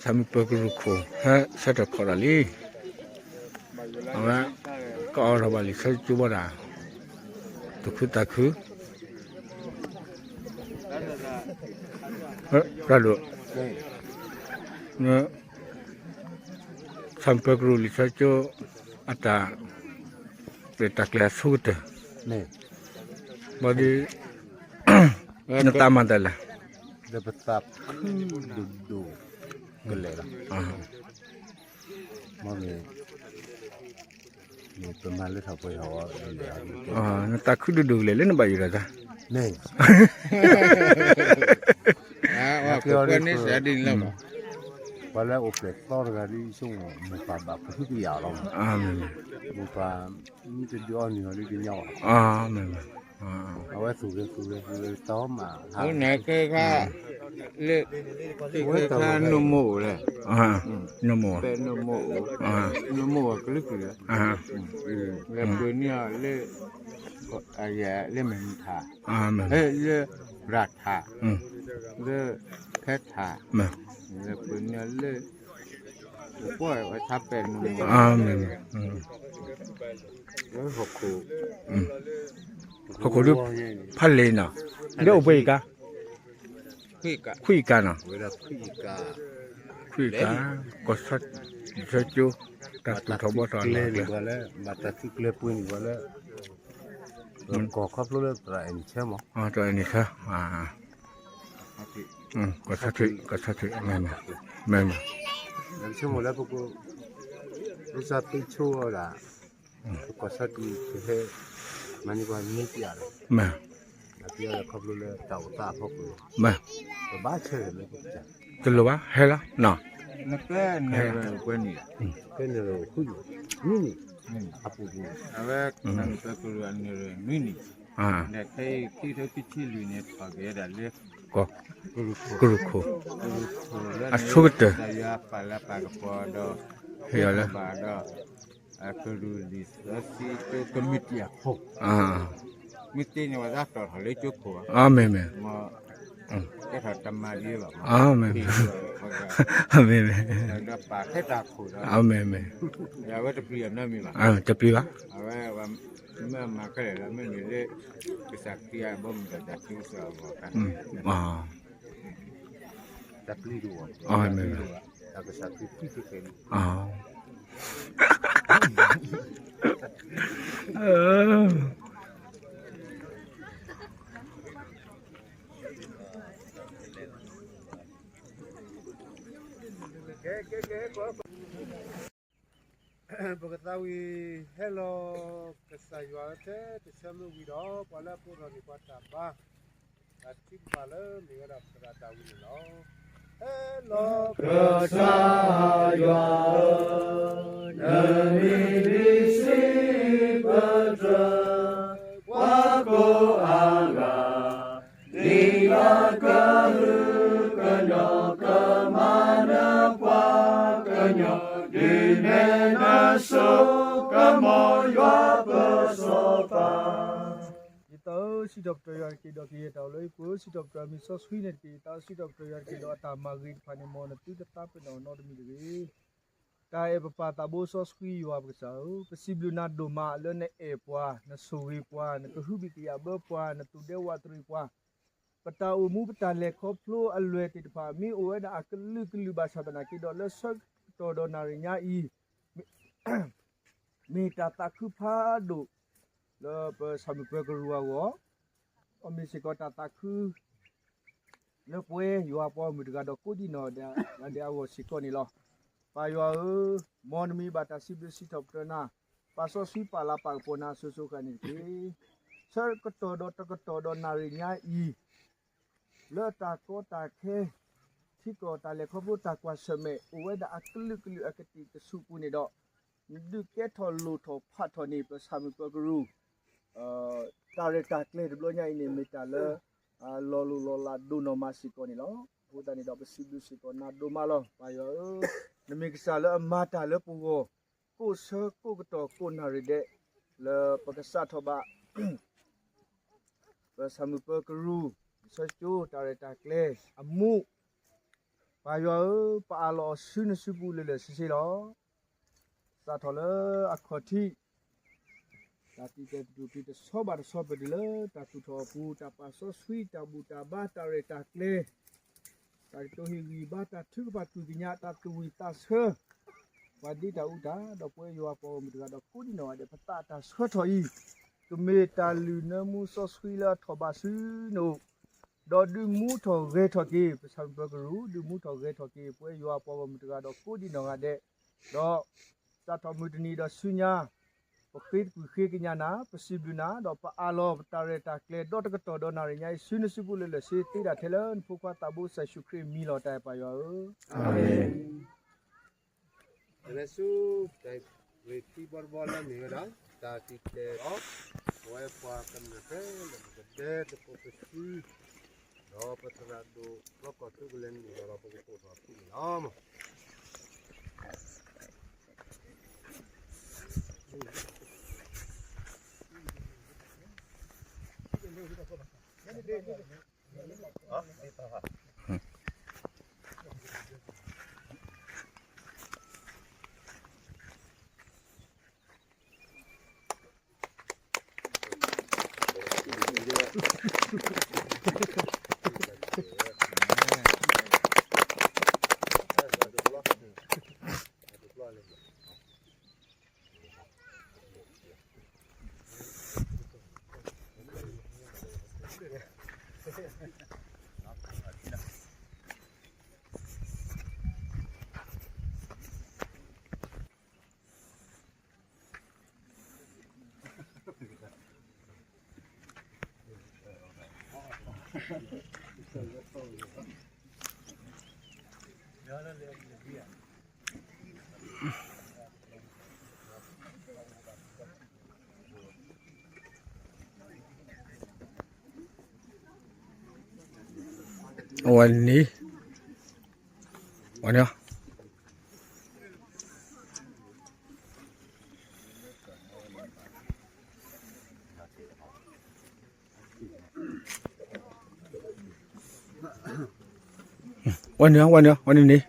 ဆၣ်မုၢ်ပၢၤကရူၢ်ခိၣ် ဟဲဆၢထၢၣ်ခီၣ်ဒီးလံ, အဝဲ ကအိးထီၣ်ဘၣ်လံာ်စီဆှံကၠိဘၣ်ဒီး သူၣ်ခုသးခု ရၢ်ဒိၣ် ဆၣ်မုၢ်ပၢၤကရူၢ်လံာ်စီဆှံကၠိ အတၢ်ရဲၣ်တၢ်ကျဲၤအဆိကတၢၢ်, ဘၣ်ဒီး နသးမၤတၢ်လဲၣ်, ဒီးပသးခုဒိၣ်ဒိၣ်ကလဲာ်လီၤ, မ့ၢ် ပမၤလၢထီၣ်ပှဲၤထီၣ်ဝဲ, နသးခုဒိၣ်ဒိၣ်ကလဲာ်လၢနဘၣ်ယိၣ်တၢ်သး, န့ၣ် ပှၤလၢအိၣ်ဖျဲၣ်သီတဂၤဒ်ဆိကမိၣ် မိၢ်ပၢ်ဘၣ်ကဟုကယာ်လီၤ, မိၢ်ပၢ် မ့ၢ်တဒုးအီၣ်နုၢ်အီၤလၢကညီဘၣ်, အဝဲသူၣ်ဂဲၤသူၣ်ဂဲၤသူၣ်ဂဲၤတၢ်မၤဟး, လၢ နမိၢ်အိၣ်လဲၣ်, နမိၢ်, နမိၢ်အိၣ်ကလုာ်ကလုာ်, လဲၤပှ့ၤန့ၢ်အီၤလၢ လၢမဲာ်မုၢ်ထး, လၢရၤထး, လၢဖဲထး, လဲၤပှ့ၤန့ၢ်အီၤလၢ ပှၤဝဲထးပဲာ်န့ၣ်, ဟီၣ်ခိၣ်ဒုး ဖးလဲၣ်နီၤ, ဒီးအိၣ်ပှဲၤအံၤကါ, ခွံကါနီၤ, ခွံကါ, ကီၢ်ဆၢကၠိ တၢ်သူၣ်ထီၣ်ဘှီထီၣ်န့ၣ်, ဘၣ်တၢ်သုးကျဲၤပှ့ၤန့ၣ်ဘၣ်လၢ ကီၢ်ခီဖျိလၢသရၣ်အဲၣ်နံၣ်ဆၢမး, သရၣ်အဲၣ်နံၣ်ဆၢ, ကီၢ်ဆၢထံး, ကီၢ်ဆၢထံး, မ့ၢ်, မ့ၢ်, ဆိကမိၣ်လၢပက ပစၢ်ပ့ဆိဝဲဒၣ် ပကီၢ်ဆၢထံးကဟဲ မၤန့ၢ်ပှၤန့ၢ်ကယၤလီၤ, မ့ၢ်, ခီဖျိလၢတၢ်အိၣ်သးအဖီခိၣ်, မ့ၢ်, ပဘၣ်ဆၢထၢၣ်လၢပကစၢ်, တလိၣ်ဘၣ် ဟဲလီၤ, နကဲန့ၣ်, ကဲန့ၣ်, နွံနံၣ်, အပူၤပူၤ, အဝဲ, နွံနံၣ်, ဒီးခဲအံၤခံကထိခံဆံလွံၢ်န့ၣ် ထီၣ်က့ၤဝဲဒၣ်လၢ ကရူၢ်ခိၣ်, ကရူၢ်ခိၣ်, အဆိကတၢၢ်, တၢ်ယွၤပာ်လၤပာ်ကပီၤဒီး, ဟ့ၣ်လီၤလၢ ဘၣ်ဒီး ကရူၢ်လံာ်စီဆှံကၠိကမံးတံာ်အခိၣ်, မ့ၢ်သ့န့ၣ် ပှၤသးတီၣ်ထီၣ်လၢကၠိခိၣ်, မ့ၢ်, ကဲထီၣ်တမၤဒ်ဘၣ်, မ့ၢ်, မ့ၢ်, ဒီးပာ်ခဲတၢ်ခိၣ်ဒီး, မ့ၢ်, အဝဲတပျံၤအီၤနီတမံၤဘၣ်, တပျံၤဘၣ်, အဝဲ, မ့ၢ်မၤခဲလၢာ်လီၤ မ့မ့ၢ်လၢ ကစၢ်ခရံာ်အဘီမုၢ်ဒီးတၢ်သံကစၢ်အဂီၢ်, တၢ်ပျံၤတအိၣ်, တၢ်ကစၢ်ခရံာ်သံတကဲးန့ၣ်, ပကသးဝံၣ်ဟဲလီၤ, ကစၢ်ယွၤဧၢ, ထဲတဆၢမုၢ်ဝံၤဒီး ပှၤလၢအကိးထီၣ်န့ၢ်ပှၤတၢ်ဘါ, တၢ်ထုကဖၣ်လၢမ့ၢ်ဝဲဒၣ်သရၣ်ဒၤဝံးန့ၣ်လီၤ. ဟဲလီၤ ကစၢ်ယွၤဧၢ, နမံၤဒ်စံးပတြၢၤ ပှၤကိးအါဂၤ, ဒ်အကဟုကညီၢ် ကမၤနၢၤပှၤကညီ, ဒ်န့ၣ်နစိကမီၤယွၤပစီၤပၤ. ယသးဧၢ, စံးထီၣ်ပတြၢၤယွၤတက့ၢ်ဒီးကယဲၢ်တၢ်အိၣ်လၢဟံၣ်ပူၤ, စံးထီၣ်ပတြၢၤမံၤစီဆှံန့ၣ်တက့ၢ်. ယသးဧၢ, စံးထီၣ်ပတြၢၤယွၤတက့ၢ်ဒီးအတၢ်မၤဂ့ၤတဖၣ်န့ၣ် မ်နသုတသးပ့ၤနီၣ်နီတမံၤတဂ့ၤ. တၢ်အဲၣ်ပပၢ်သးဘိစီဆှံယွၤပကစၢ်ဧၢ, ပစံးဘျုးနၤဒိၣ်မးလၢနအဲၣ်ပှၤ, နဆိၣ်ဂ့ၤပှၤ, နကဟုဘံၣ်ကယာ်ဘၢပှၤ, နသူၣ်ဒဲဝးတရံးပှၤ, ပတၢ်အိၣ်မူပတၢ်လဲၤခီဖျိအလွဲၢ်သ့ၣ်တဖၣ် မ့ၢ်အိၣ်ဝဲဒၣ်အကလုာ်ကလုာ်ဘၣ်ဆၣ်သနာ်က့ဒီး လၢဆၢကတီၢ်ဒီးနၣ်ရံၣ်ညါအံၤ မ့ၢ်တၢ်သးခုဖးဒိၣ် လၢပဆၣ်မုၢ်ပၢၤကရူၢ်အဂီၢ်, အမ့ၢ်စ့ၢ်ကီးတၢ်သးခု လၢပဝဲယွၤပှၤဂီၢ်မုၢ်တဂၤဒီးကိးဒံနီၢ်ဒဲးအဂီၢ်စ့ၢ်ကီးန့ၣ်လီၤ. ပၢ်ယွၤဧၢ, မ်နမံၤဘၣ်တၢ်စံးဘျုးစံးထီၣ်ပတြၢၤနၤ, ပာ်စီဆှံပာ်လၤပာ်ကပီၤနၤအစိၤစိၤအဃၣ်န့ၣ်တက့ၢ်. ဆၢကတီၢ်ဒီးတကတီၢ်ဒီးနၣ်ရံၣ်ညါအံၤ လၢတၢ်ကီတၢ်ခဲ ထံကီၢ်တၢ်လဲၤခီဖျိတၢ်ကွၢ်ဆၢၣ်မဲာ် အိၣ်ဝဲဒၣ်အကလုာ်ကလုာ်အကတံာ်ကဆူးပူၤန့ၣ်ဒီး နဒုးကဲထီၣ်လိၣ်ထီၣ်ဖးထီၣ်န့ၢ် ပဆၣ်မုၢ်ပၢၤကရူၢ် တၢ်ရဲၣ်တၢ်ကျဲၤတဘျီညါအံၤန့ၣ် မ့ၢ်တၢ်လၢ လီၤလိၢ်လီၤလးဒိၣ်နီၢ်မးစ့ၢ်ကီးန့ၣ်လီၤ. အဃိသတးန့ၣ်ဒီး ပစံးဘျုးစ့ၢ်ကီးနၤဒိၣ်မးလီၤ. ပၢ်ယွၤဧၢ, နမ့ၢ်ကစၢ်လၢအမၤတၢ်လၢပဂီၢ် ကိးဆၢကိးကတီၢ်ကိးနၣ်ရံၣ်ဒဲး လၢပကစးထီၣ်ဘၣ် ပဆၣ်မုၢ်ပၢၤကရူၢ် ဆၢကၠိတၢ်ရဲၣ်တၢ်ကျဲၤအမူး ပၢ်ယွၤဧၢ, ပအၢၣ်လီၤအီၤဆူနစုပူၤလၢာ်လၢာ်ဆ့ဆ့လီၤ. စးထီၣ်လၢအခီၣ်ထံး တၢ်တံာ်တဲာ်တတူၢ်တံာ်တဆီဘၣ်တဆီ ပတုၤလၢတၢ်သူၣ်ထီၣ်အပူၤ, တၢ်ပာ်စီဆှံ, တၢ်ဘူၣ်တၢ်ဘါ, တၢ်ရဲၣ်တၢ်ကျဲၤ, တၢ်ကတိၤဟ့ၣ်ဂံၢ်ဘါ, တၢ်ထုကဖၣ်တူၢ်ကညး, တၢ်သူၣ်ဝံၣ်သးဆၢ, ပှၤဒ့တၢ်အူတၢ်, ဒီးပဝဲယွၤပှၤဂီၢ်မုၢ်တဂၤဒီးကိးဒံးနီၢ်ဂၤဒဲး ပသးတၢ်ဆှၢထီၣ်အံၤ, ကမ့ၢ်တၢ်လုၢ်နၢမူစီဆှံလၢအထီၣ်ဘၣ်ဆူနအိၣ်, ဒီးဒုးမူထီၣ်ဂဲၤထီၣ်က့ၤ ပဆၣ်မုၢ်ပၢၤကရူၢ်, ဒုးမူထီၣ်ဂဲၤထီၣ်က့ၤ ပဝဲယွၤပှၤဂီၢ်မုၢ်တဂၤဒီးကိးဒံးနီၢ်ဂၤဒဲး, ဒီးစးထီၣ်မုၢ်တနံၤဒီးဆူညါ ပဃ့သကွံၢ်ဃ့ကညးနၤ, ပစံးဘျုးနၤ, ဒီးပအၢၣ်လီၤပတၢ်ရဲၣ်တၢ်ကျဲၤဒီတကတီၢ်ဒီးနၣ်ရံၣ်ညါအံၤ ဆူနစုပူၤလၢာ်လၢာ်ဆ့ဆ့ သ့ဒၣ်ထဲလၢနဖိခွါသးဘိကစၢ်ယ့ၣ်ၡူးခရံာ်အမံၤလီၤ. တၢ်အဲၣ်ပၢ်ယွၤဧၢ, အၤမ့ၣ်. လၢဆူတၢ်ဂ့ၢ်ခံဘီတဘီလၢအမ့ၢ်ဝဲဒၣ် တၢ်တံာ်တဲာ်အီၤ, ပဝဲပှၤကမျၢၢ်ခဲလၢာ် ပကဒဲသကိးပစု ဒီးပသရၣ်ဒိၣ်လီၢ်ကီၢ်ထူကလဲၤနုာ်လီၤလီၤ ပကကိးထီၣ်ဖုန့ၣ်လီၤ. ဝဲန့ၣ်, ဝဲန့ၣ်, ဝဲန့ၣ်, ဝဲန့ၣ်, ဝဲန့ၣ်န့ၣ်.